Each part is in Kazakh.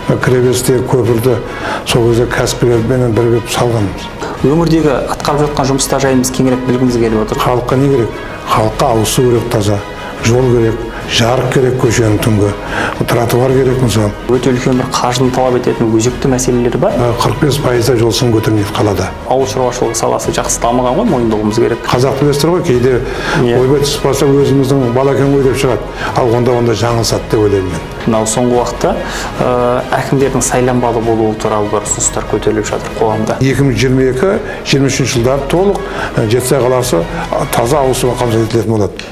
Кіреберістегі көпірді сол кезде кәсіпкерлерменен бірігіп салғанбыз. Өңірдегі атқарып жатқан жұмыстар жайын біз кеңірек білгіміз келіп отыр. Халыққа не керек? Халыққа ауыз су керек, таза, жол керек, жарық керек, көшенің түнгі, тротуар керек мысалы. Өте үлкен бір қаржыны талап ететін өзекті мәселелер бар. 45% жол сын көтермейді қалада. Ауыл шаруашылығы саласы жақсы дамыған ғой, мойындауымыз керек. Қазақ білесіздер ғой, кейде ойбай түсіп қалса өзіміздің бала екен ғой деп шығады. Ал онда жаңылысады деп ойлаймын мен. Мынау соңғы уақытта әкімдердің сайланбалы болуы туралы бір ұсыныстар көтеріліп жатыр қоғамда. 2022-23 жылдары толық Жетісай қаласы таза ауыз сумен қамтамасыз етілетін болады.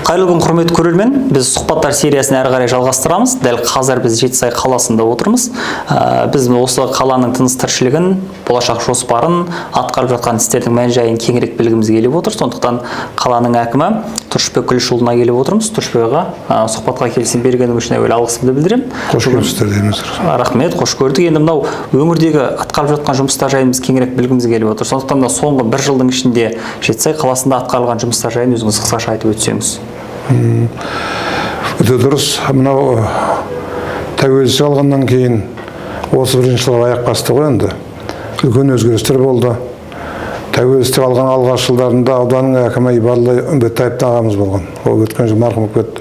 Қайырлы күн, құрметті көрермен. Біз сұхбаттар сериясын әрі қарай жалғастырамыз. Дәл қазір біз Жетісай қаласында отырмыз. Біз осы қаланың тыныс тіршілігін, болашақ жоспарын, атқарып жатқан істердің мән-жайын кеңірек білгіміз келіп отыр. Сондықтан қаланың әкімі Тұрышбек Күлішұлына келіп отырмыз. Тұрышбек аға, сұхбатқа келісім бергеніңіз үшін әуелі алғысымды білдіремін. Қош көрдіңіздер дейміз. Рахмет, қош көрдік. Енді мынау өңірдегі атқарып жатқан жұмыстар жайын біз кеңірек білгіміз келіп отыр. Сондықтан да соңғы бір жылдың ішінде Жетісай қаласында атқарылған жұмыстар жайын өзіңіз қысқаша айтып өтсеңіз. Өте дұрыс. Мынау тәуелсіздік алғаннан кейін 31 жылға аяқ басты ғой енді. Үлкен өзгерістер болды. Тәуелсіздік алған алғашқы жылдарында ауданның әкімі Ибадулла Үмбетаев ағамыз болған. Ол өткен жыл марқұм болып кетті.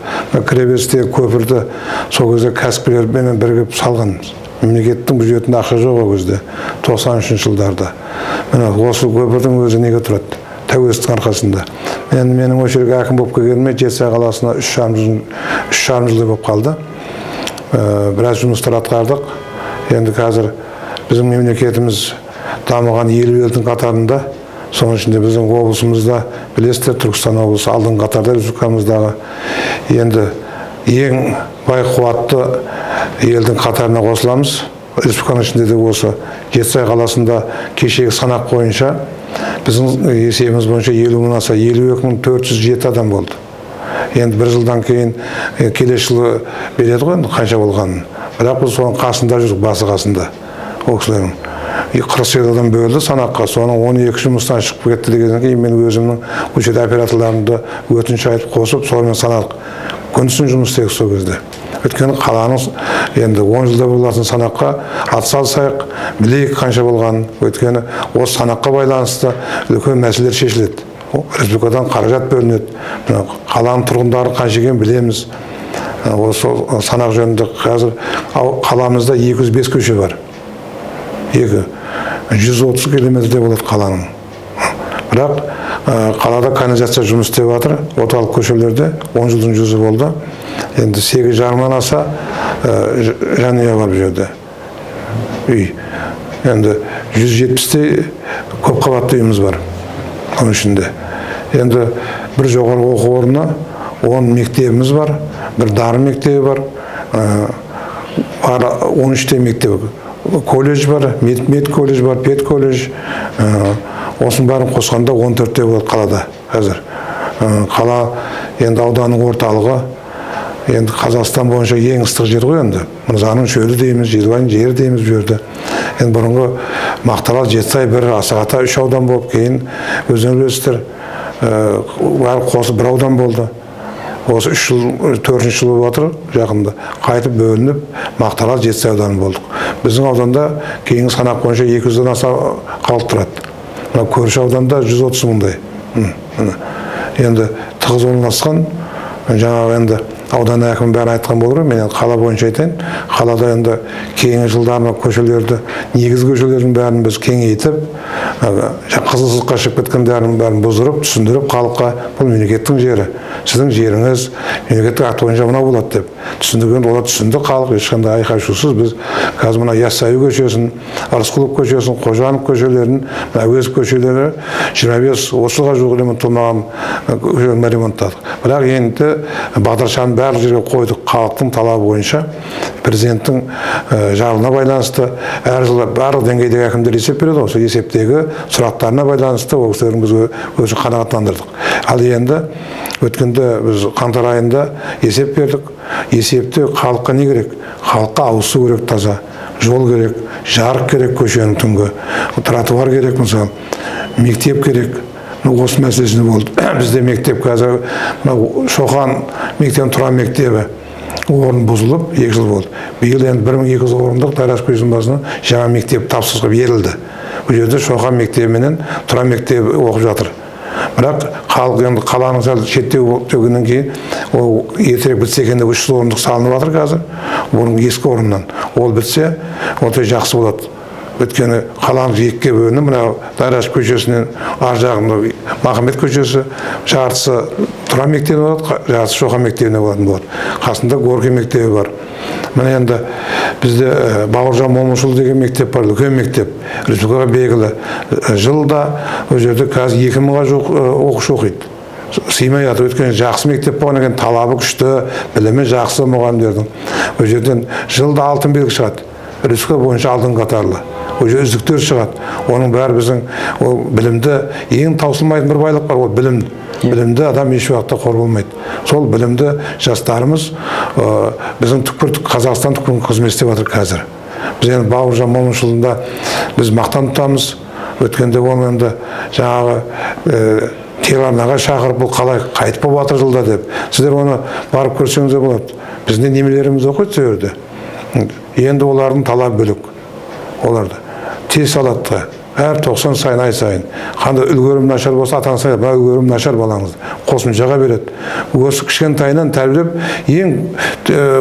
Кіреберістегі көпірді сол кезде кәсіпкерлерменен бірігіп салғанбыз. Мемлекеттің бюджетінде ақша жоқ ол кезде, 93 жылдарда. Міне осы көпірдің өзі неге тұрады? Тәуелсіздіктің арқасында. Енді менің осы жерге әкім болып келгеніме Жетісай қаласына 3,5 жылдай болып қалды. Біраз жұмыстар атқардық. Енді қазір біздің мемлекетіміз дамыған 50 елдің қатарында, соның ішінде біздің облысымызда, білесіздер, Түркістан облысы алдыңғы қатарда республикамыздағы. Енді ең бай қуатты елдің қатарына қосыламыз. Республиканың ішінде де осы Жетісай қаласында кешегі санақ бойынша біздің есебіміз бойынша 50 мыңнан аса 52 407 адам болды. Енді бір жылдан кейін келесі жылы береді ғой енді қанша болғанын. Бірақ біз соның қасында жүрдік, басы қасында. Ол кісілердің 48 адам бөлді санаққа, соның 12 жұмыстан шығып кетті дегеннен кейін мен өзімнің осы жерде операторларымды өтініш айтып қосып, солармен санадық. Күндіз жұмыс істедік сол кезде. Өйткені қаланың енді 10 жылда болатын санаққа атсалысайық, білейік қанша болғанын. Өйткені осы санаққа байланысты үлкен мәселелер шешіледі. Республикадан қаражат бөлінеді. Қаланың тұрғындары қанша екенін білеміз. Осы санақ жөнінде қазір қаламызда 205 көше бар. 130 километрде болады қаланың. Бірақ қалада канализация жұмыс істеп жатыр. Орталық көшелерде 10 жылдың жүзі болды. Енді 8,5-нан аса жанұя бар бұл жерде. Үй. Енді 170-тей көп қабатты үйіміз бар оның ішінде. Енді бір жоғарғы оқу орны, 10 мектебіміз бар, бір дарын мектебі бар, 13-те мектеп, колледж бар, мед колледж бар, пед колледж. Осының бәрін қосқанда 14-те болады қалада қазір. Қала енді ауданның орталығы, енді Қазақстан бойынша ең ыстық жер ғой енді. Мырзаның шөлі дейміз, Желбайдың жері дейміз бұл жерде. Енді бұрынғы Мақтаарал, Жетісай бір, Асық-Ата 3 аудан болып, кейін өздеріңіз білесіздер, бәрі қосып бір аудан болды. Осы 3 жыл, 4 жыл болып жатыр жақында. Қайтып бөлініп Мақтаарал, Жетісай ауданы болдық. Біздің ауданда кейінгі санақ бойынша 200-ден аса халық тұрады. Мына көрші ауданда 130 мыңдай. Енді тығыз орналасқан, жаңағы енді аудан әкімі бәрі айтқан болар, мен енді қала бойынша айтайын. Қалада енді кейінгі жылдары көшелерді, негізгі көшелердің бәрін біз кеңейтіп, қызыл сызыққа шығып кеткендердің бәрін бұздырып, түсіндіріп халыққа, бұл мемлекеттің жері, сіздің жеріңіз, мемлекеттік акт бойынша мынау болады деп түсіндірген, олар түсінді халық, ешқандай айқай-шусыз. Біз қазір мына Яссауи көшесін, Рысқұлов көшесін, Қожанов көшелерін, мына Әуезов көшелері 25-30 жылға жуық ремонтталмаған көшелерін ремонттадық. Бірақ енді бағдаршамды барлық жерге қойдық, халықтың талабы бойынша, президенттің жарлығына байланысты әр жылы барлық деңгейдегі әкімдер есеп береді ғой, сол есептегі сұрақтарына байланысты ол кісілердің біз өзі қанағаттандырдық. Ал енді өткенде біз қаңтар айында есеп бердік. Есепте халыққа не керек? Халыққа ауыз су керек, таза, жол керек, жарық керек, көшенің түнгі, тротуар керек, мысалы, мектеп керек. Осы мәселесінде болды. Бізде мектеп қазір мынау Шоқан мектебінің Тұран мектебі орын бұзылып 2 жыл болды. Биыл енді 1200 орындық Дайрашев көшесінің басына жаңа мектеп тапсырысқа берілді. Бұл жерде Шоқан мектебі менен Тұран мектебі оқып жатыр. Бірақ халық енді қаланың сәл шеттеу болғаннан кейін ол ертерек бітсе екен деп 300 орындық салынып жатыр қазір. Оның ескі орнынан. Ол бітсе, өте жақсы болады. Өйткені қаланың екіге бөлініп, мына Дайрашев көшесінен ар жағында Махамбет көшесі, жартысы Тұран мектебіне болады, жартысы Шоқан мектебіне болатын болады. Қасында Горький мектебі бар. Міне енді бізде Бауыржан Момышұлы деген мектеп бар, үлкен мектеп, республикаға белгілі. Жылда ол жерде қазір 2000-ға жуық оқушы оқиды. Сыймай жатыр, өйткені жақсы мектеп болғаннан кейін талабы күшті, білімі жақсы мұғалімдердің. Ол жерден жылда алтын белгі шығады. Республика бойынша алдыңғы қатарлы. Ол жерде үздіктер шығады. Оның бәрі біздің ол білімді, ең таусылмайтын бір байлық бар, ол білім. Білімді адам еш уақытта қор болмайды. Сол білімді жастарымыз біздің түкпір Қазақстан түкпірін қызмет істеп жатыр қазір. Біз енді Бауыржан Момышұлында біз мақтан тұтамыз. Өткенде оны енді жаңағы телеарнаға шақырып, бұл қалай қайтып болып жатыр жылда деп. Сіздер оны барып көрсеңіздер болады. Біздің немерелеріміз оқиды сол жерде. Енді олардың талабы бөлек. Оларды тез алады. Әр 90 сайын, ай сайын. Қандай үлгерім нашар болса, ата-анасы айтады, мына үлгерім нашар балаңыз. Қосымшаға береді. Осы кішкентайынан тәрбиелеп, ең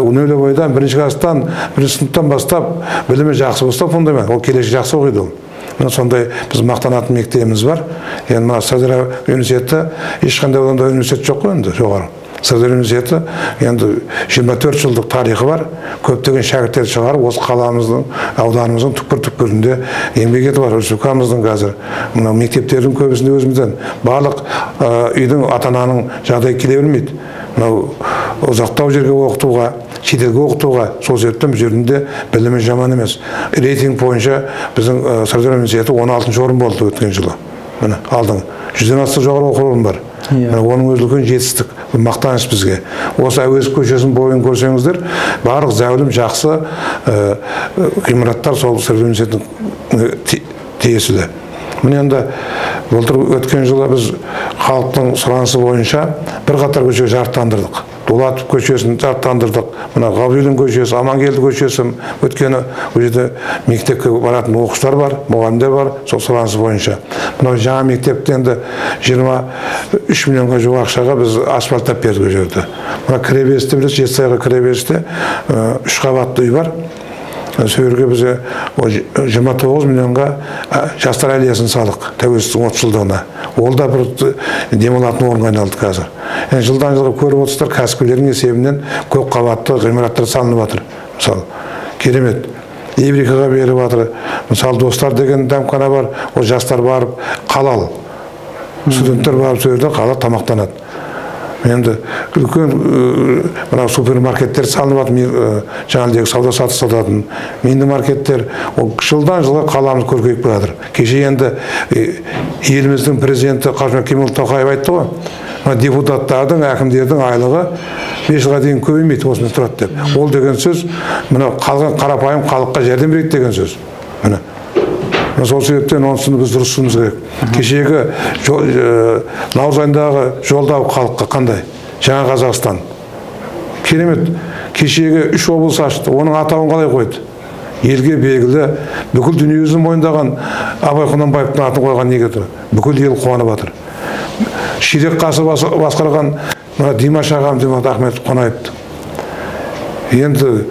нөлевойдан, бірінші класстан, бірінші сыныптан бастап, білімі жақсы болса, фундамент, ол келешек жақсы оқиды ол. Мына сондай біз мақтанатын мектебіміз бар. Енді мына Сырдария университеті, ешқандай ондай университет жоқ қой енді жоғары. Сырдария университеті енді 24 жылдық тарихы бар. Көптеген шәкірттер шығарып, осы қаламыздың, ауданымыздың түкпір-түкпірінде еңбек етіп жатыр. Республикамыздың қазір мына мектептердің көбісінде өзімізден. Барлық үйдің, ата-ананың жағдайы келе бермейді. Мынау ұзақтау жерге оқытуға, шетелге оқытуға, сол себептен бұл жерде білімі жаман емес. Рейтинг бойынша біздің Сырдария университеті 16-шы орын болды өткен жылы. Міне алдың. 100-ден аса жоғары оқу орны бар. Оның өзі үлкен жетістік, мақтаныш бізге. Осы Әуезов көшесінің бойын көрсеңіздер, барлық зәулім жақсы ғимараттар сол Сырдария университетінің тиесілі. Міне енді былтыр өткен жылы біз халықтың сұранысы бойынша бірқатар көше жарықтандырдық. Дулатов көшесін жарықтандырдық, мына Ғабдуллин көшесі, Амангелді көшесі, өткені ол жерде мектепке баратын оқушылар бар, мұғалімдер бар, сол сұранысы бойынша. Мынау жаңа мектепте енді 23 миллионға жуық ақшаға біз асфальттап бердік ол жерді. Мына кіреберісте білесіз, Жетісайға кіреберісте 3 қабатты үй бар. Сол жерге біз 29 миллионға жастар аллеясын салдық тәуелсіздіктің 30 жылдығына. Ол да бір демалатын орынға айналды қазір. Енді жылдан жылға көріп отырсыздар, кәсіпкерлердің есебінен көп қабатты ғимараттар салынып жатыр. Мысалы, керемет. Эврикаға беріп жатыр. Мысалы, Достар деген дәмхана бар, ол жастар барып халал. Студенттер барып сол жерде халал тамақтанады. Енді үлкен мынау супермаркеттер салынып жатыр, жаңағыдегі сауда саттық сататын мини маркеттер, ол жылдан жылға қаламыз көркейіп келе жатыр. Кеше енді еліміздің президенті Қасым-Жомарт Кемелұлы Тоқаев айтты ғой, мына депутаттардың, әкімдердің айлығы 5 жылға дейін көбеймейді, осымен тұрады деп. Ол деген сөз, мынау қалған қарапайым халыққа жәрдем береді деген сөз. Міне. Сол себептен онысын біз дұрыс түсінуіміз керек. Кешегі наурыз айындағы жолдау халыққа қандай? Жаңа Қазақстан. Керемет. Кешегі 3 облыс ашты. Оның атауын қалай қойды? Елге белгілі, бүкіл дүниежүзін мойындаған Абай Құнанбаевтың атын қойған неге тұр? Бүкіл ел қуанып жатыр. Ширек ғасыр басқарған мына Димаш ағам Димаш Ахметов Қонаевты. Енді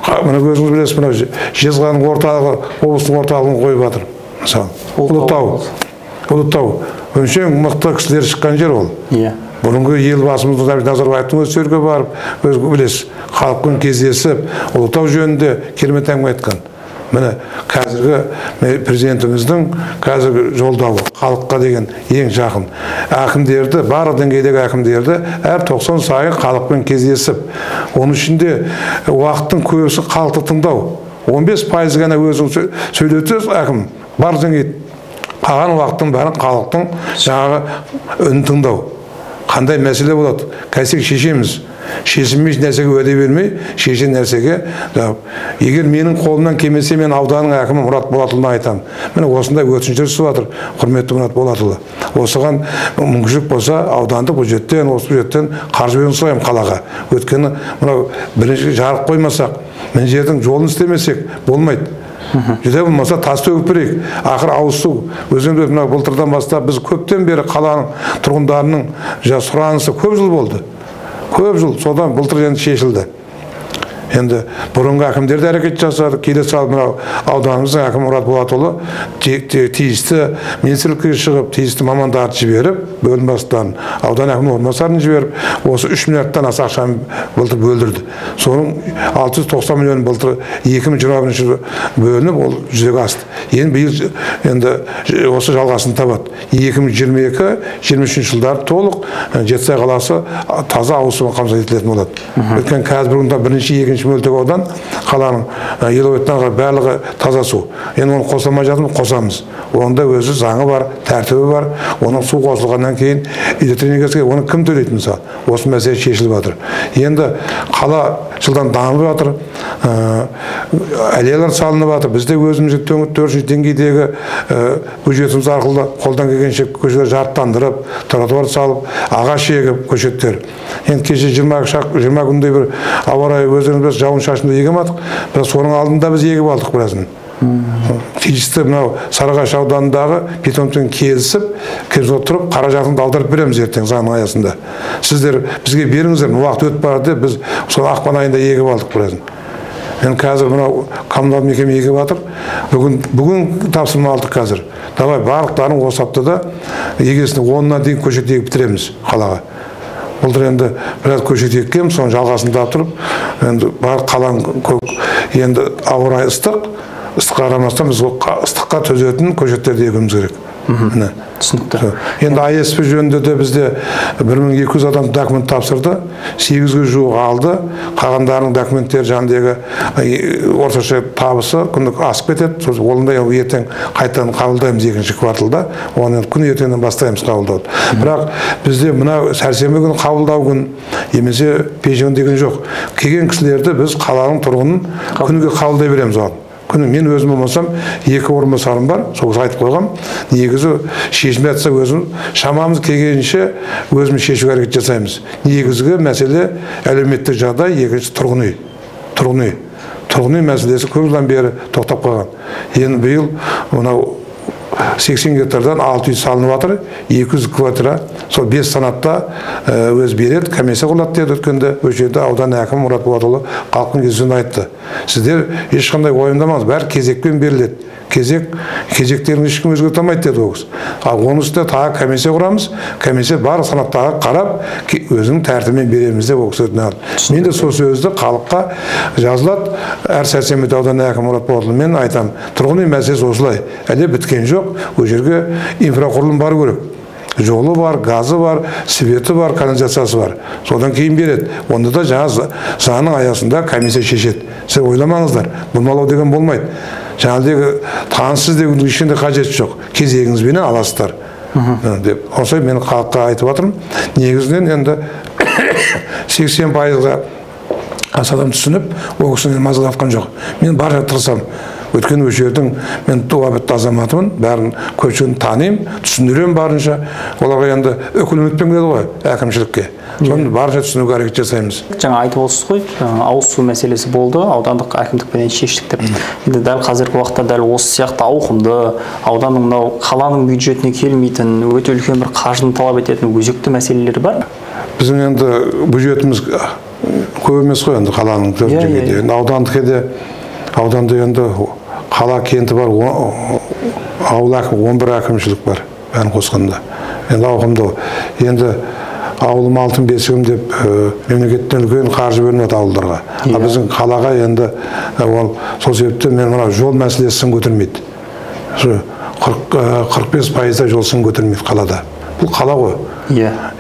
мына өзіңіз білесіз, мына Жезқазған орталығы, облыстың орталығын қойып жатыр. Мысалы, Ұлытау. Ұлытау. Өңшең мықты кісілер шыққан жер ол. Бұрынғы елбасымыз Назарбаевтың өзі жерге барып, өзі білесіз, халықпен кездесіп, Ұлытау жөнінде керемет әңгіме айтқан. Міне қазіргі президентіміздің қазіргі жолдауы халыққа деген ең жақын. Әкімдерді, барлық деңгейдегі әкімдерді әр 90 сайын халықпен кездесіп, оның ішінде уақыттың көбісі халықты тыңдау. 15% ғана өзің сөйлетсе әкім, барлық деңгей, қалған уақыттың бәрін халықтың жаңағы үнін тыңдау. Қандай мәселе болады? Кәсек шешеміз. Шешілмес нәрсеге уәде бермей, шешен нәрсеге, егер менің қолымнан келмесе, мен ауданның әкімі Мұрат Болатұлына айтамын. Міне осындай өтініштер түсіп жатыр, құрметті Мұрат Болатұлы. Осыған мүмкіншілік болса, аудандық бюджеттен, осы бюджеттен қаржы беруін сұраймын қалаға. Өйткені мынау бірінші жарық қоймасақ, мына жердің жолын істемесек болмайды. Жүде болмаса тас төгіп берейік. Ақыры ауыз су. Өзіңіз мына былтырдан бастап біз көптен бері қаланың тұрғындарының сұранысы көп жыл болды. Көп жыл, содан былтыр енді шешілді. Енді бұрынғы әкімдер де әрекет жасады. Келесі ал мынау ауданымыздың әкімі Мұрат Болатұлы тиісті министрлікке шығып, тиісті мамандарды жіберіп, бөлім бастықтарын, аудан әкімінің орынбасарын жіберіп, осы 3 миллиардтан аса ақшаны былтыр бөлдірді. Соның 690 миллион былтыр 2021 жылы бөлініп, ол жүзеге асты. Енді биыл енді осы жалғасын табады. 2022-23 жылдары толық Жетісай қаласы таза ауыз сумен қамтамасыз етілетін болады. Өйткені қазір бүгінде бірінші, екінші мөлтек аудан қаланың елуеттен барлығы таза су. Енді оны қоса алмай жатырмыз, қосамыз. Онда өзі заңы бар, тәртібі бар. Оның су қосылғаннан кейін электр энергиясы, оны кім төлейді мысалы? Осы мәселе шешіліп жатыр. Енді қала жылдан дамып жатыр, аллеялар салынып жатыр. Бізде өзіміздің 4-ші деңгейдегі бюджетіміз арқылы қолдан келгенше көшелер жарықтандырып, тротуар салып, ағаш егіп көшеттер. Енді кеше 20 күндей бір ауа райы өздеріңіз білесіз, жауын-шашынды егемадық, бірақ соның алдында біз егіп алдық біразын. Тиісті мынау Сарыағаш ауданындағы питомникпен келісіп, келісіп отырып, қаражатын алдырып береміз ертең заңның аясында. Сіздер бізге беріңіздер, уақыт өтіп барады деп біз сол ақпан айында егіп алдық біразын. Енді қазір мынау коммуналдық мекеме егіп жатыр. Бүгін тапсырма алдық қазір. Давай барлықтарын осы аптада егесіне 10-на дейін көшет егіп бітіреміз қалаға. Былтыр енді біраз көшет еккенбіз, соның жалғасын тапсырып, енді барлық қаланың көк, енді ауа райы ыстық, ыстыққа қарамастан біз ыстыққа төзетін көшеттерді егуіміз керек. Міне. Түсінікті. Енді АСП жөнінде де бізде 1200 адам документ тапсырды, 800-ге жуық алды. Қалғандарының документтері жанындағы орташа табысы күндік асып кетеді. Сосын оны да ертең қайтадан қабылдаймыз екінші кварталда. Оны күн ертеңнен бастаймыз қабылдауды. Бірақ бізде мына сәрсенбі күні қабылдау күн немесе пейжен деген жоқ. Келген кісілерді біз қаланың тұрғынын күніге қабылдай береміз оған. Күні мен өзім болмасам, 2 орынбасарым бар, сол кісі айтып қойғам. Негізі шешім айтса өзім шамамыз келгенше өзіміз шешуге әрекет жасаймыз. Негізгі мәселе әлеуметтік жағдай, екінші тұрғын үй. Тұрғын үй. Тұрғын үй мәселесі көп жылдан бері тоқтап қалған. Енді биыл мынау 80 гектардан 6 үй салынып жатыр, 200 квартира, сол 5 санатта өз береді, комиссия құрылады деді өткенде. Осы жерде аудан әкімі Мұрат Болатұлы халықтың кездесуінде айтты. Сіздер ешқандай уайымдамаңыз, бәрі кезекпен беріледі. Кезектерін ешкім өзгерте алмайды деді ол кісі. Ал оның үстіне тағы комиссия құрамыз, комиссия барлық санаттарға қарап, өзінің тәртібімен береміз деп ол кісі өтінеді. Мен де сол сөзді халыққа жазылады. Әр сәрсенбіде аудан әкімі Мұрат Болатұлы мен айтамын, тұрғын үй мәселесі осылай, әлі біткен жоқ, ол жерге инфрақұрылым бару керек. Жолы бар, газы бар, светі бар, канализациясы бар. Содан кейін береді. Онда да жаңа заңның аясында комиссия шешеді. Сіз ойламаңыздар, бұрмалау деген болмайды. Жаңағыдегі таныссыз дегендің ешқандай қажеті жоқ. Кезегіңізбенен аласыздар деп. Осылай мен халыққа айтып жатырмын. Негізінен енді 80%-ға аса адам түсініп, ол кісіні мазалатқан жоқ. Мен барынша тырысамын. Өйткені осы жердің мен туа бітті азаматымын, бәрін көпшілігін танимын, түсіндіремін барынша. Оларға енді үкіметпен келеді ғой әкімшілікке. Соны барынша түсінуге әрекет жасаймыз. Жаңа айтып отырсыз ғой, ауыз су мәселесі болды, аудандық әкімдікпенен шештік деп. Енді дәл қазіргі уақытта дәл осы сияқты ауқымды, ауданның мынау қаланың бюджетіне келмейтін, өте үлкен бір қаржыны талап ететін өзекті мәселелер бар. Біздің енді бюджетіміз көп емес қой енді қаланың төрт деңгейде. Енді аудандық еді, ауданда енді қала кенті бар, ауыл әкімі, 11 әкімшілік бар, бәрін қосқанда. Енді ауқымды. Енді ауылым алтын бесігім деп мемлекеттен үлкен қаржы бөлінеді ауылдарға. Ал біздің қалаға енді ол сол себептен мен мына жол мәселесі сын көтермейді. 45% жол сын көтермейді қалада. Бұл қала ғой.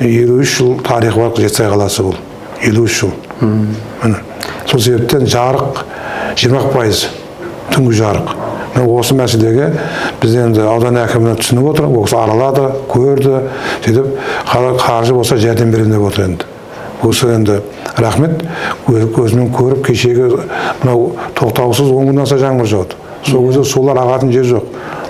53 жыл тарихы бар Жетісай қаласы бұл. 53 жыл. Міне. Сол себептен жарық 20%, түнгі жарық. Осы мәселеге біз енді аудан әкіміне түсініп отыр, ол кісі аралады, көрді, сөйтіп қаржы болса жәрдем беремін деп отыр енді. Осы енді рахмет, көзімен көріп кешегі мынау тоқтаусыз 10 күннен аса жаңбыр жауды. Сол кезде сулар ағатын жер жоқ.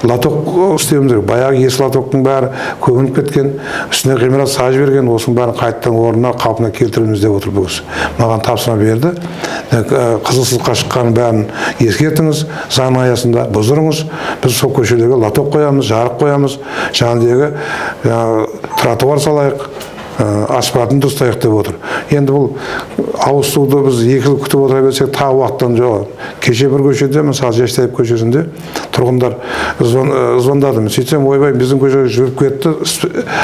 Лоток істеуіміз керек. Баяғы ескі лотоктың бәрі көміліп кеткен, үстіне ғимарат салып жіберген, осының бәрін қайтадан орнына, қалпына келтіреміз деп отыр бұл кісі. Маған тапсырма берді. Қызыл сызыққа шыққанның бәрін ескертіңіз, заң аясында бұздырыңыз. Біз сол көшелерге лоток қоямыз, жарық қоямыз, жаңағыдегі тротуар салайық, асфальтын дұрыстайық деп отыр. Енді бұл ауыз суды біз 2 жыл күтіп отыра берсек, тағы уақыттан жоқ. Кеше бір көшеде, мысалы Жештаев көшесінде тұрғындар звондады. Мен сөйтсем, ойбай, біздің көшеге жүріп кетті,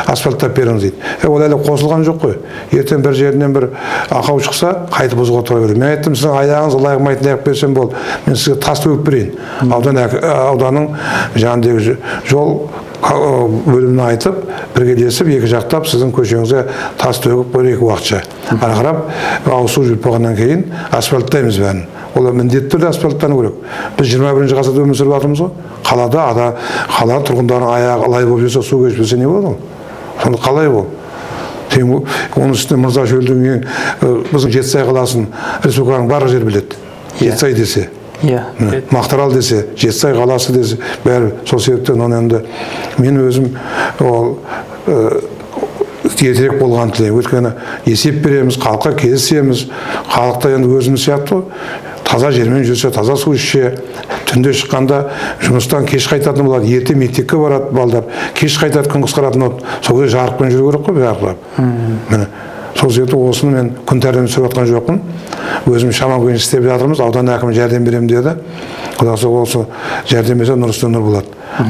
асфальттап беріңіз дейді. Ол әлі қосылған жоқ қой. Ертең бір жерінен бір ақау шықса, қайтып бұзуға тура келеді. Мен айттым, сіздің аяғыңыз ылайғымайтын аяқ берсем болды, мен сізге тас төгіп берейін. Ауданның жанындағы жол бөліміне айтып, біргелесіп, екі жақтап сіздің көшеңізге тас төгіп көрейік уақытша. Ары қарап ауыз су жүріп болғаннан кейін асфальттаймыз бәрін. Ол міндетті түрде асфальттану керек. Біз 21 ғасырда өмір сүріп жатырмыз ғой. Қалада қала тұрғындарының аяғы ылай болып жүрсе, су кешіп жүрсе не болады ол? Сонда қалай ол? Оның үстіне Мырзашөлдің ең біздің Жетісай қаласын республиканың барлық жері біледі. Жетісай десе. Мақтарал десе, Жетісай қаласы десе, бәрі сол себептен оны енді мен өзім ол ертерек болғанын тілеймін. Өйткені есеп береміз, халыққа кездесеміз. Халық та енді өзіміз сияқты ғой. Таза жермен жүрсе, таза су ішсе, түнде шыққанда жұмыстан кеш қайтатын болады, ерте мектепке барады балдар, кеш қайтады, күн қысқаратын болады. Сол кезде жарықпен жүру керек қой, жарқырап. Міне. Сол себепті осыны мен күн тәртібін түсіріп жатқан жоқпын. Өзім шамам келгенше істеп жатырмыз. Аудан әкімі жәрдем беремін деді. Құдай қаласа осы жәрдем берсе, нұр үстіне нұр болады.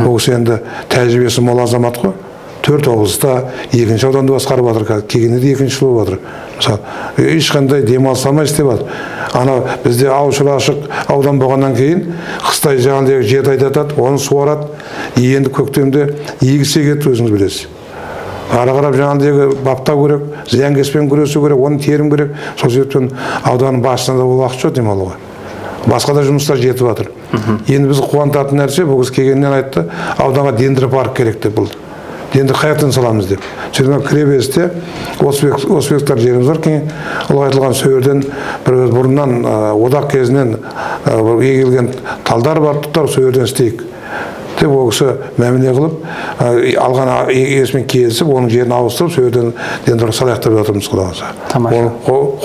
Ол кісі енді тәжірибесі мол азамат қой. 4 облыста екінші ауданды басқарып жатыр, қазір Кегенде екінші болып жатыр. Мысалы, ешқандай демалыс алмай істеп жатыр. Ана бізде ауыл шаруашылық аудан болғаннан кейін қыстай жаңағыдай жерді айдатады, оны суарады. Енді көктемде егіс егеді, өзіңіз білесіз. Ары қарап жаңағыдай баптау керек, зиянкеспен күресу керек, оны терім керек. Сол себептен ауданның басшысына да ол уақыт жоқ демалуға. Басқа да жұмыстар жетіп жатыр. Енді бізді қуантатын нәрсе, бұл кісі келгеннен айтты, ауданға дендропарк керек деп бұл. Денді қаяқтан саламыз деп. Сөйтіп кіреберісте 35 гектар жеріміз бар, кейін ұлғайтылған сол жерден бір бұрыннан одақ кезінен егілген талдар бар, тұттар, сол жерден істейік деп ол кісі мәміле қылып, алған егесімен келісіп, оның жерін ауыстырып, сол жерден дендропарк салайық деп жатырмыз, құдай қаласа. Тамаша. Оны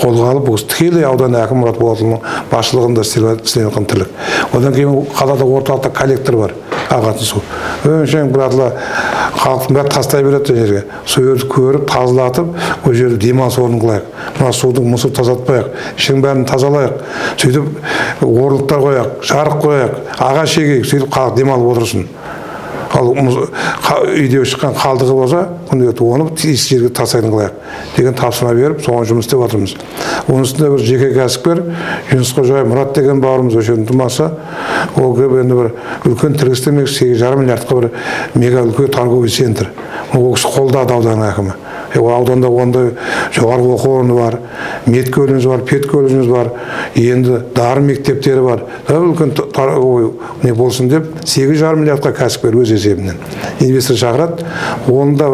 қолға алып, бұл кісі тікелей аудан әкімі Мұрат Болатұлының басшылығында істеліп жатқан тірлік. Одан кейін қалада орталықта коллектор бар, ағатын су. Өңшең бір атыла халықтың бәрі тастай береді сол жерге. Сол жерді көріп, тазалатып, ол жерді демалыс орнын қылайық. Мына судың мұсы тазартпайық, ішінің бәрін тазалайық. Сөйтіп орындықтар қояйық, жарық қояйық, ағаш егейік, сөйтіп халық демалып отырсын. Ал үйде шыққан қалдығы болса, күнделікті оны тиісті жерге тастайтын қылайық деген тапсырма беріп, соған жұмыс істеп жатырмыз. Оның үстінде бір жеке кәсіпкер Жүніс Қожаев Мұрат деген бауырымыз, осы жердің тумасы, ол келіп енді бір үлкен тірлік істемек, 8,5 миллиардқа бір мега үлкен торговый центр. Ол кісі қолдады ауданның әкімі. Ол ауданда ондай жоғарғы оқу орны бар, мед колледжі бар, пед колледжіміз бар, енді дарын мектептері бар. Үлкен торговый не болсын деп 8,5 миллиардқа кәсіпкер өз есебінен инвестор шақырады, оның да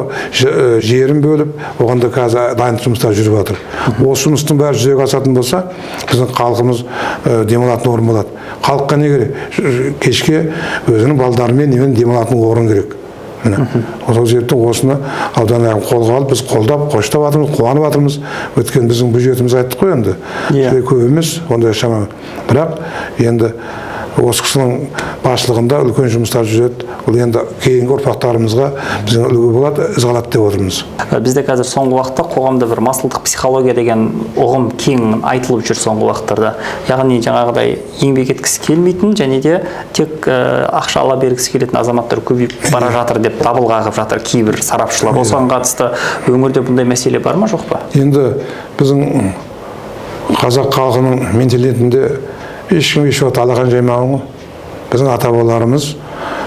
жерін бөліп, оған да қазір дайындық жұмыстары жүріп жатыр. Осы жұмыстың бәрі жүзеге асатын болса, біздің халқымыз демалатын орын болады. Халыққа не керек? Кешке өзінің балдарымен немен демалатын орын керек. Міне. Сол себептен осыны аудан әкімі қолға алып, біз қолдап, қоштап жатырмыз, қуанып жатырмыз. Өйткені біздің бюджетіміз айттық қой енді. Көп емес, ондай шама. Бірақ енді осы кісінің басшылығында үлкен жұмыстар жүреді. Ол енді кейінгі ұрпақтарымызға біздің үлгі болады, із қалады деп отырмыз. Бізде қазір соңғы уақытта қоғамда бір масылдық психология деген ұғым кең айтылып жүр соңғы уақыттарда. Яғни жаңағыдай еңбек еткісі келмейтін және де тек ақша ала бергісі келетін азаматтар көбейіп бара жатыр деп дабыл қағып жатыр кейбір сарапшылар. Осыған қатысты өңірде бұндай мәселе бар ма, жоқ па? Енді біздің қазақ халқының менталитетінде ешкім еш уақытта алақан жаймаған ғой. Біздің ата-бабаларымыз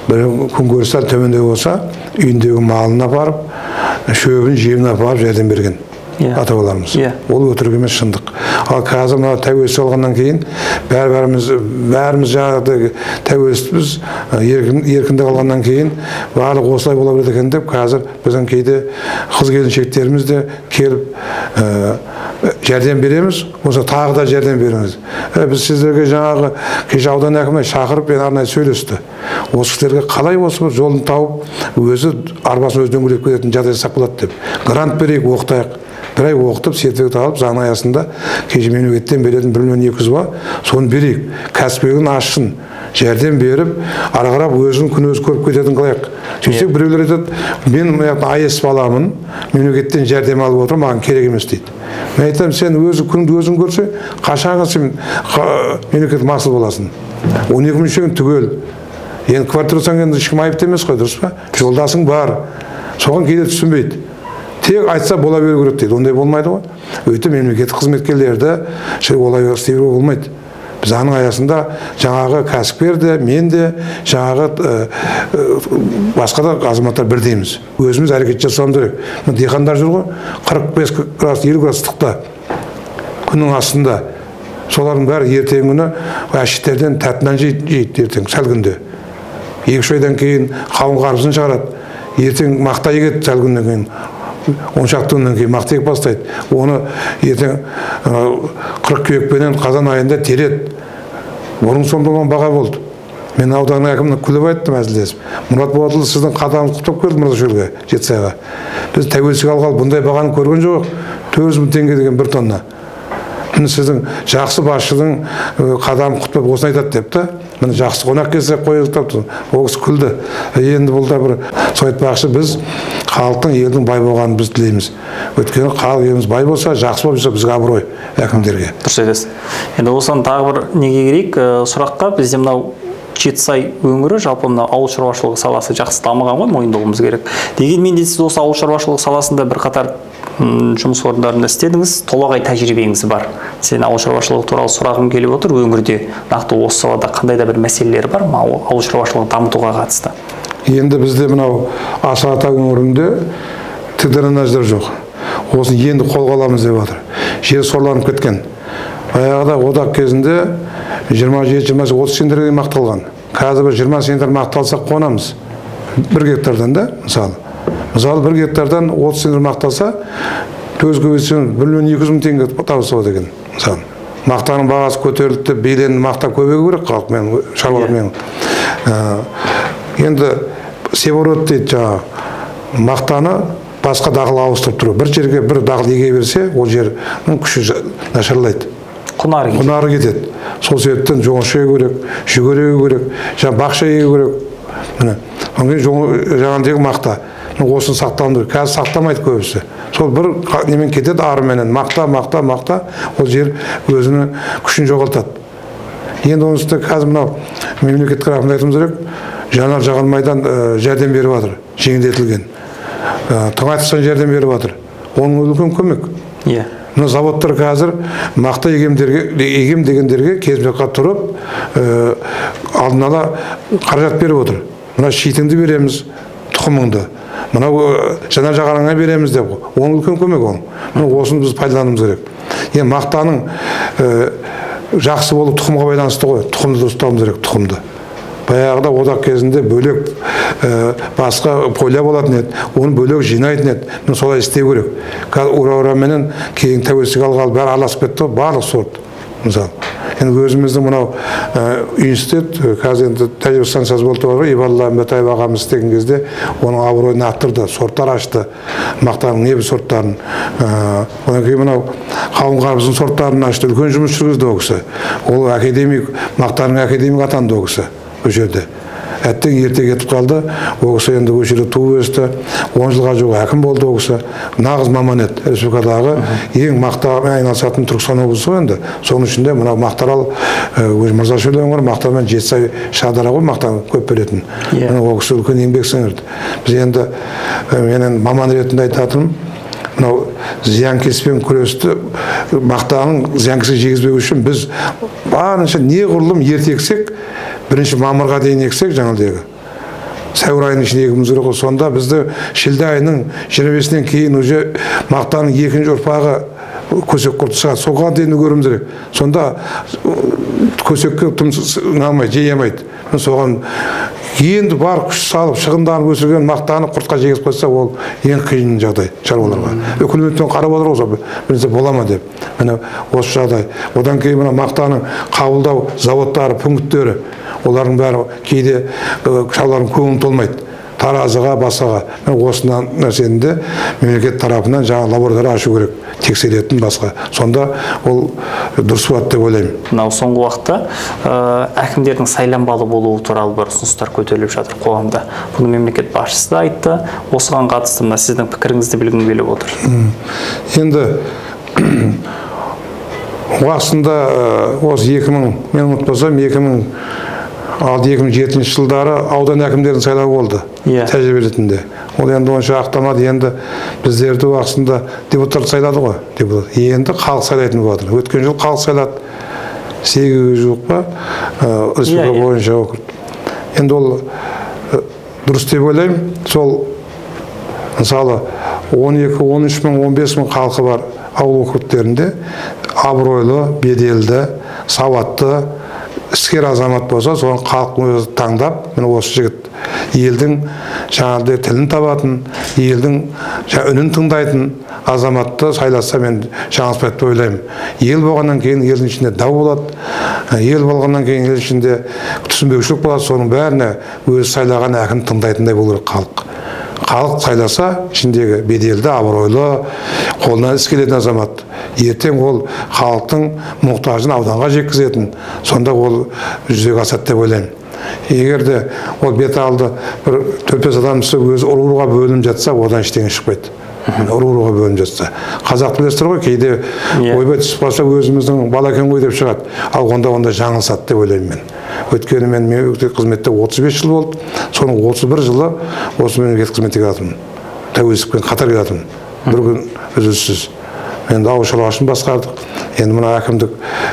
бір күнкөрісі сәл төмендеу болса, үйіндегі малын апарып, шөбін, жемін апарып жәрдем берген. ата-бабаларымыз. Ол өтірік емес, шындық. Ал қазір мына тәуелсіз алғаннан кейін бәріміз жаңағыдай тәуелсізбіз, еркіндік алғаннан кейін барлық осылай бола береді екен деп қазір біздің кейде қыз келіншектеріміз де келіп жәрдем береміз, болса тағы да жәрдем беріңіз. Біз сіздерге жаңағы кеше аудан әкімі шақырып мен арнайы сөйлесті. Осы кісілерге қалай осы бір жолын тауып, өзі арбасын өзі дөңгелеп кететін жағдай жасап болады деп. Грант берейік, оқытайық. Бір ай оқытып, сертификат алып, заң аясында кеше мемлекеттен беретін 1 200 000 ба, соны берейік. Кәсіпкерлігін ашсын, жәрдем беріп, ары қарап өзінің күн өзі көріп кететін қылайық. Сөйтсек біреулер айтады, мен АЭС баламын, мемлекеттен жәрдем алып отырмын, маған керек емес дейді. Мен айтамын, сен өзі күніңді өзің көрсе, қашанғы сен мемлекет масыл боласың. 12 мүшең түгел. Енді квартира алсаң енді ешкім айыпты емес қой, дұрыс па? Жолдасың бар. Соған кейде түсінбейді. Тек айтса бола беру керек дейді. Ондай болмайды ғой. Өйтіп мемлекеттік қызметкерлерді олай істей беруге болмайды. Біз заң аясында жаңағы кәсіпкер де, мен де, жаңағы басқа да азаматтар бірдейміз. Өзіміз әрекет жасауымыз керек. Мына диқандар жүр ғой, 45 градус, 50 градус ыстықта, күннің астында. Солардың бәрі ертеңгі күні әшіттерден тәтті нан жейді ертең, сәл күнде. 2-3 айдан кейін қауын қарбызын шығарады. Ертең мақта егеді сәл күннен кейін. 10 шақты күннен кейін мақта егіп бастайды. Оны ертең қыркүйекпенен қазан айында тереді. Бұрын соңды болған баға болды. Мен ауданның әкіміне күліп айттым әзілдесіп. Мұрат Болатұлы, сіздің қадамыңыз құттықтап келді Мырзашөлге, Жетісайға. Біз тәуелсіздік алғалы бұндай бағаны көрген жоқ. 400 000 теңге деген бір тонна. Міне сіздің жақсы басшының қадамын құттықтап осыны айтады деп та. Міне жақсы қонақ келсе қойылып тапты. Ол кісі күлді. Енді бұл да бір сол айтпақшы, біз халықтың, елдің бай болғанын біз тілейміз. Өйткені халық еліміз бай болса, жақсы болып жүрсе бізге абырой әкімдерге. Дұрыс айтасыз. Енді осыдан тағы бір неге керек сұраққа, бізде мынау Жетісай өңірі жалпы мына ауыл шаруашылығы саласы жақсы дамыған ғой, мойындауымыз керек. Дегенмен де сіз осы ауыл шаруашылығы саласында бірқатар жұмыс орындарында істедіңіз, толағай тәжірибеңіз бар. Сен ауыл шаруашылығы туралы сұрағым келіп отыр, өңірде нақты осы салада қандай да бір мәселелер бар ма ауыл шаруашылығын дамытуға қатысты? Енді бізде мынау Асар-Ата өңірінде тік-дренаждар жоқ. Осыны енді қолға аламыз деп жатыр. Жер сорланып кеткен. Баяғыда одақ кезінде 27-28-30 центнерге мақталған. Қазір бір 20 центнер мақталсақ қуанамыз. 1 гектардан да, мысалы. Мысалы 1 гектардан 30 центнер мақталса, төз көбейтсең 1 200 000 теңге табыс болады екен. Мысалы, мақтаның бағасы көтерілді, беленді мақта көбею керек халықпен, шаруалармен. Енді севорот дейді жаңағы, мақтаны басқа дақыл ауыстырып тұру. Бір жерге бір дақыл еге берсе, ол жердің күші нашарлайды. Құнары кетеді. Сол себептен жоңышқа егу керек, жүгері егу керек, жаңа бақша егу керек. Міне, одан кейін жаңағыдегі мақта. Осыны сақтауымыз керек. Қазір сақтамайды көбісі. Сол бір немен кетеді арыменен. Мақта, мақта, мақта. Ол жер өзінің күшін жоғалтады. Енді оның үстіне қазір мынау мемлекеттік рахмет айтуымыз керек. Жанар жағармайдан жәрдем беріп жатыр, жеңілдетілген. Тыңайтқыштан жәрдем беріп жатыр. Оның үлкен көмек. Мына заводтар қазір мақта егем дегендерге келісімшартқа тұрып, алдын ала қаражат беріп отыр. Мына шитіңді береміз, тұқымыңды. Мынау жанар жағармай береміз деп. Оның үлкен көмек ол. Мына осыны біз пайдалануымыз керек. Енді мақтаның жақсы болып тұқымға байланысты ғой. Тұқымды дұрыс ұстауымыз керек, тұқымды. Баяғыда одақ кезінде бөлек басқа поля болатын еді, оны бөлек жинайтын еді. Міне солай істеу керек. Қазір ура-ураменен кейін тәуелсіздік алғалы бәрі араласып кетті ғой, барлық сорт. Мысалы, енді өзіміздің мынау университет, қазір енді тәжірибе станциясы болды ғой, Ибалла Үмбетаев ағамыз істеген кезде оның абыройын арттырды, сорттар ашты, мақтаның небір сорттарын. Одан кейін мынау қауын қарбыздың сорттарын ашты, үлкен жұмыс жүргізді ол кісі. Ол академик, мақтаның академик атанды ол кісі ол жерде. Әттең ерте кетіп қалды, ол кісі енді осы жерде туып өсті, 10 жылға жуық әкім болды ол кісі. Нағыз маман еді, республикадағы ең мақтамен айналысатын Түркістан облысы ғой енді. Соның ішінде мынау Мақтаарал, өз Мырзашөл өңірі, Мақтаарал мен Жетісай, Шардара ғой мақтаны көп беретін. Мына ол кісі үлкен еңбек сіңірді. Біз енді, мен енді маман ретінде айтатыным, мынау зиянкеспен күресті, мақтаның зиянкеске жегізбеу үшін біз барынша неғұрлым ерте ексек, 1 мамырға дейін ексек жаңағыдегі. Сәуір айының ішінде егуіміз керек. Сонда бізді шілде айының 25-інен кейін уже мақтаның екінші ұрпағы көсек құрты шығады. Соған дейін үлгеруіміз керек. Сонда көсекке тым алмайды, жей алмайды. Соған енді бар күш салып, шығынданып өсірген мақтаны құртқа жегізіп қойса, ол ең қиын жағдай шаруаларға. Үкіметтен қарап отыр ғой, бір нәрсе бола ма деп. Міне осы жағдай. Одан кейін мына мақтаның қабылдау заводтары, пункттері, олардың бәрі кейде шаруалардың көңілі толмайды. Таразыға, басқаға. Осындай нәрсені де мемлекет тарапынан жаңа лаборатория ашу керек, тексеретін басқа. Сонда ол дұрыс болады деп ойлаймын. Мынау соңғы уақытта әкімдердің сайланбалы болуы туралы бір ұсыныстар көтеріліп жатыр қоғамда. Бұны мемлекет басшысы да айтты. Осыған қатысты мына сіздің пікіріңізді білгім келіп отыр. Енді уақытында осы 2000, мен ұмытпасам, 2006-2007 жылдары аудан әкімдерінің сайлауы болды. Тәжірибе ретінде. Ол енді онша ақтамады. Енді біздерді уақытында депутат сайлады ғой. Депутат. Енді халық сайлайтын болады. Өткен жыл халық сайлады. 800 жуық па? Республика бойынша округ. Енді ол дұрыс деп ойлаймын. Сол мысалы 12, 13 мың, 15 мың халқы бар ауыл округтерінде абыройлы, беделді, сауатты, іскер азамат болса, соны халық өзі таңдап, міне осы жігіт елдің жаңағыдай тілін табатын, елдің үнін тыңдайтын азаматты сайласа, мен жаңылыспайды деп ойлаймын. Ел болғаннан кейін елдің ішінде дау болады, ел болғаннан кейін ел ішінде түсінбеушілік болады, соның бәріне өзі сайлаған әкім тыңдайтындай болу керек халық. Халық сайласа, ішіндегі беделді, абыройлы, қолынан іс келетін азамат. Ертең ол халықтың мұқтажын ауданға жеткізетін, сонда ол жүзеге асады деп ойлаймын. Егер де ол бет алды бір 4-5 адам түсіп өзі ұру-ұруға бөлініп жатса, одан ештеңе шықпайды. Ұру-ұруға бөлініп жатса. Қазақ білесіздер ғой, кейде ойбай түсіп қалса өзіміздің бала екен ғой деп шығады. Ал онда жаңылысады деп ойлаймын мен. Өйткені мен мемлекеттік қызметте 35 жыл болды, соның 31 жылы осы мемлекеттік қызметте келатырмын. Тәуелсіздікпен қатар келатырмын. Бір күн үзіліссіз. Енді ауыл шаруашылығын басқардық. Енді мына әкімдік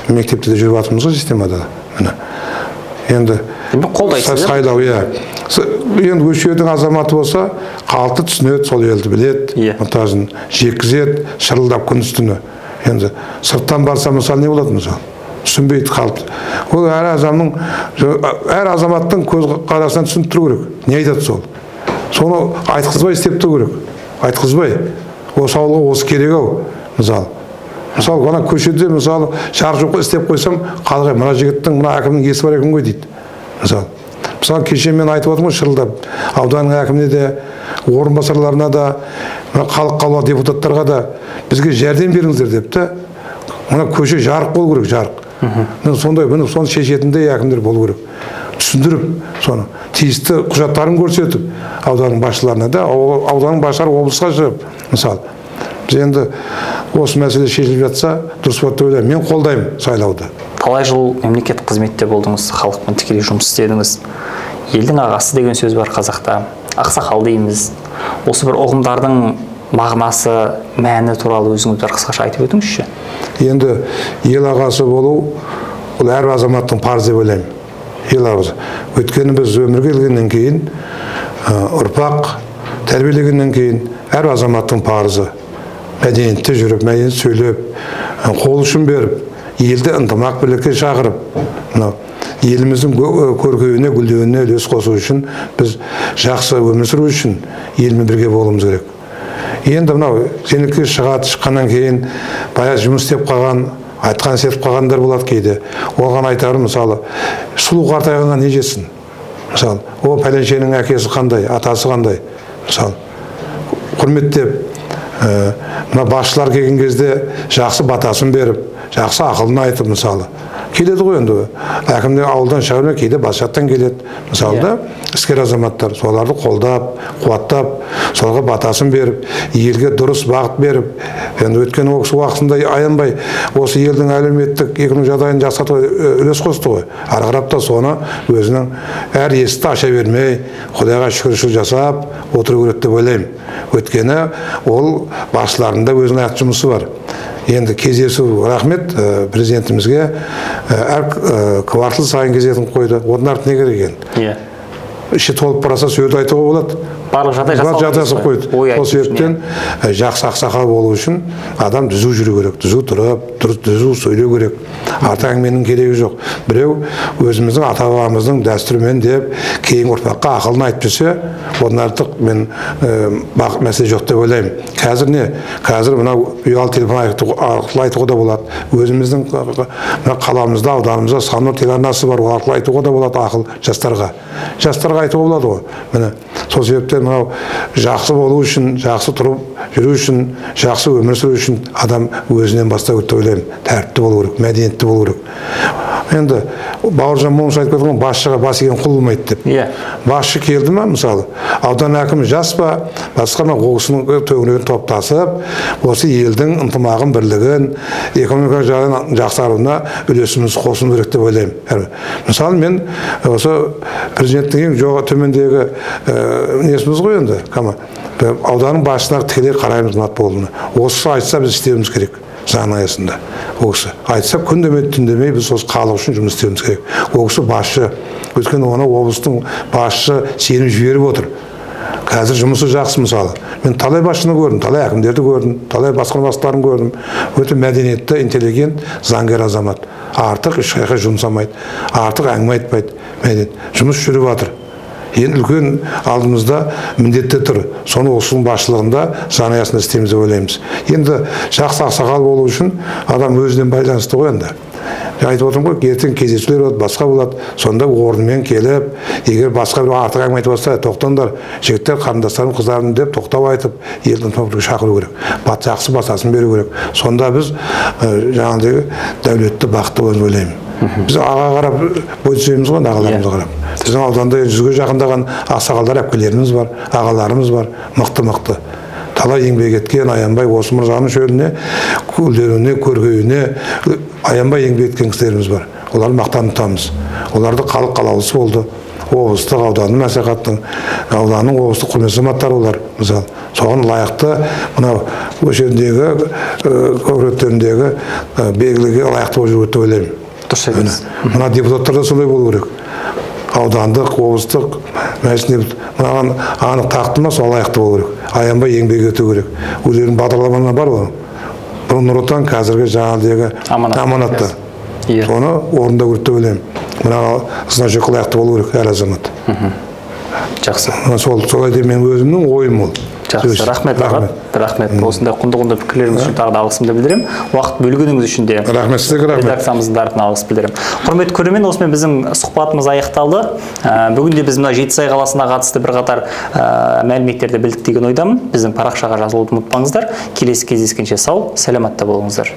мектепте де жүріп жатырмыз ғой системада. Міне. Енді қолдайсыз, сайлау, иә. Енді осы жердің азаматы болса, халықты түсінеді, сол елді біледі, мұқтажын жеткізеді, шырылдап күндіз түні. Енді сырттан барса, мысалы, не болады, мысалы? Түсінбейді халық. Ол әр адамның, әр азаматтың көз қарасынан түсініп тұру керек. Не айтады сол? Соны айтқызбай істеп тұру керек. Айтқызбай. Осы ауылға осы керек ау, мысалы. Мысалы, ана көшеде, мысалы, жарық жоқ істеп қойсам, халық мына жігіттің, мына әкімнің есі бар екен ғой дейді. Мысалы, мысалы кеше мен айтып отырмын ғой, шырылдап, ауданның әкіміне де, орынбасарларына да, мына халық қалау депутаттарға да бізге жәрдем беріңіздер деп те, мына көше жарық болу керек, жарық. Міне сондай, міне соны шешетіндей әкімдер болу керек. Түсіндіріп, соны тиісті құжаттарын көрсетіп, ауданның басшыларына да, ауданның басшылары облысқа шығып, мысалы. Біз енді осы мәселе шешіліп жатса, дұрыс болады деп ойлаймын. Мен қолдаймын сайлауды. Талай жыл мемлекет қызметте болдыңыз, халықпен тікелей жұмыс істедіңіз. Елдің ағасы деген сөз бар қазақта, ақсақал дейміз. Осы бір ұғымдардың мағынасы, мәні туралы өзіңіз бір қысқаша айтып өтіңізші. Енді ел ағасы болу, ол әр азаматтың парызы деп ойлаймын. Ел ағасы. Өйткені біз өмірге келгеннен кейін, ұрпақ тәрбиелегеннен кейін әр азаматтың парызы. Мәдениетте жүріп, мәдениет сөйлеп, қол ұшын беріп, елді ынтымақ бірлікке шақырып, мынау еліміздің көркеюіне, гүлдеуіне үлес қосу үшін, біз жақсы өмір сүру үшін елмен бірге болуымыз керек. Енді мынау зейнетке шығады, шыққаннан кейін баяғы жұмыс істеп қалған, айтқан істеп қалғандар болады кейде. Оған айтарым, мысалы, сұлу қартайғанға не жетсін? Мысалы, о пәленшенің әкесі қандай, атасы қандай? Мысалы, құрметтеп, мына басшылар келген кезде жақсы батасын беріп, жақсы ақылын айтып, мысалы. Келеді ғой енді. Әкімдер ауылдан шығармай, кейде басшаттан келеді. Мысалы да, іскер азаматтар соларды қолдап, қуаттап, соларға батасын беріп, елге дұрыс бағыт беріп, енді өткен ол кісі уақытында аянбай осы елдің әлеуметтік экономикалық жағдайын жақсартуға үлес қосты ғой. Ары қарап та соны өзінің әр есікті аша бермей, Құдайға шүкіршілік жасап отыру керек деп ойлаймын. Өйткені ол басшыларында өзінің ат жұмысы бар. Енді кездесу, рахмет президентімізге, әр квартал сайын кездесіп қойды. Одан артық не керек енді? Іші толып бараса сөзді айтуға болады. Барлық жағдай жасалып қойды. Сол себептен жақсы ақсақал болу үшін адам түзу жүру керек, түзу тұрып, түзу сөйлеу керек. Артық әңгіменің керегі жоқ. Біреу өзіміздің ата-бабамыздың дәстүрімен деп кейінгі ұрпаққа ақылын айтып жүрсе, одан артық мен мәселе жоқ деп ойлаймын. Қазір не? Қазір мынау ұялы телефон арқылы айтуға да болады. Өзіміздің мына қаламызда, ауданымызда Саннұр телеарнасы бар, ол арқылы айтуға да болады ақыл жастарға. Жастарға айтуға болады ғой. Міне, сол себептен мынау жақсы болу үшін, жақсы тұрып жүру үшін, жақсы өмір сүру үшін адам өзінен бастау керек деп ойлаймын. Тәртіпті болу керек, мәдениетті болу керек. Енді Бауыржан Момышұлы айтып кеткен ғой, басшыға бас иген құл болмайды деп. Басшы келді ма, мысалы, аудан әкімі жас па, басқа ма, ол кісінің төңірегін топтасып, осы елдің ынтымағын, бірлігін, экономика жағынан жақсаруына үлесімізді қосуымыз керек деп ойлаймын. Мысалы, мен осы президенттің ең төмендегі несіміз ғой енді, ауданның басшысына тікелей қараймыз Матболына. Осы айтса біз істеуіміз керек заң аясында. Ол кісі айтса күн демей, түн демей біз осы халық үшін жұмыс істеуіміз керек. Ол кісі басшы, өйткені оны облыстың басшысы сеніп жіберіп отыр. Қазір жұмысы жақсы мысалы. Мен талай басшыны көрдім, талай әкімдерді көрдім, талай басқарма бастықтарын көрдім. Өте мәдениетті, интеллигент, заңгер азамат. Артық ешқайда жұмсамайды, артық әңгіме айтпайды. Мәдениет. Жұмыс жүріп жатыр. Енді үлкен алдымызда міндетті тұр. Соны осының басшылығында заң аясында істейміз деп ойлаймыз. Енді жақсы ақсақал болу үшін адам өзінен байланысты ғой енді. Айтып отырмын ғой, ертең кездесулер болады, басқа болады. Сонда орнымен келіп, егер басқа бір артық әңгіме айтып жатса, тоқтаңдар, жігіттер, қарындастарым, қыздарым деп тоқтау айтып, елді ынтымаққа шақыру керек. Жақсы батасын беру керек. Сонда біз жаңағыдай дәулетті, бақытты боламыз деп ойлаймын. Біз аға қарап бой түзейміз ғой, ағаларымызға қарап. Біздің ауданда 100-ге жақындаған ақсақалдар әпкелеріміз бар, ағаларымыз бар, мықты-мықты. Талай еңбек еткен, аянбай осы мырзаның шөліне, көлдеруіне, көркеюіне аянбай еңбек еткен кісілеріміз бар. Оларды мақтан тұтамыз. Оларды халық қалаулысы болды. Облыстық, ауданның мәслихаттың, ауданның облыстық құрметті азаматтары олар, мысалы. Соған лайықты мынау көшедегі, көкіректеріндегі белгіге лайықты болып жүру деп ойлаймын. Мына депутаттар да солай болу керек. Аудандық, облыстық мәжіліс мынаған анық тақты ма, сол лайықты болу керек. Аянбай еңбек ету керек. Өздерінің бағдарламалары бар ғой. Бұл Нұр Отан қазіргі жаңағыдегі аманаттар. Соны орындау керек деп ойлаймын. Мына значок лайықты болу керек әр азамат. Жақсы. Солай деп мен өзімнің ойым ол. Жақсы, рахмет аға. Рахмет. Осындай құнды пікірлеріңіз үшін тағы да алғысымды білдіремін. Уақыт бөлгеніңіз үшін де рахмет сізге, рахмет. Редакциямыздың тарапынан алғыс білдіремін. Құрметті көрермен, осымен біздің сұхбатымыз аяқталды. Бүгін де біз мына Жетісай қаласына қатысты бірқатар мәліметтерді білдік деген ойдамын. Біздің парақшаға жазылуды ұмытпаңыздар. Келесі кездескенше сау, саламатта болыңыздар.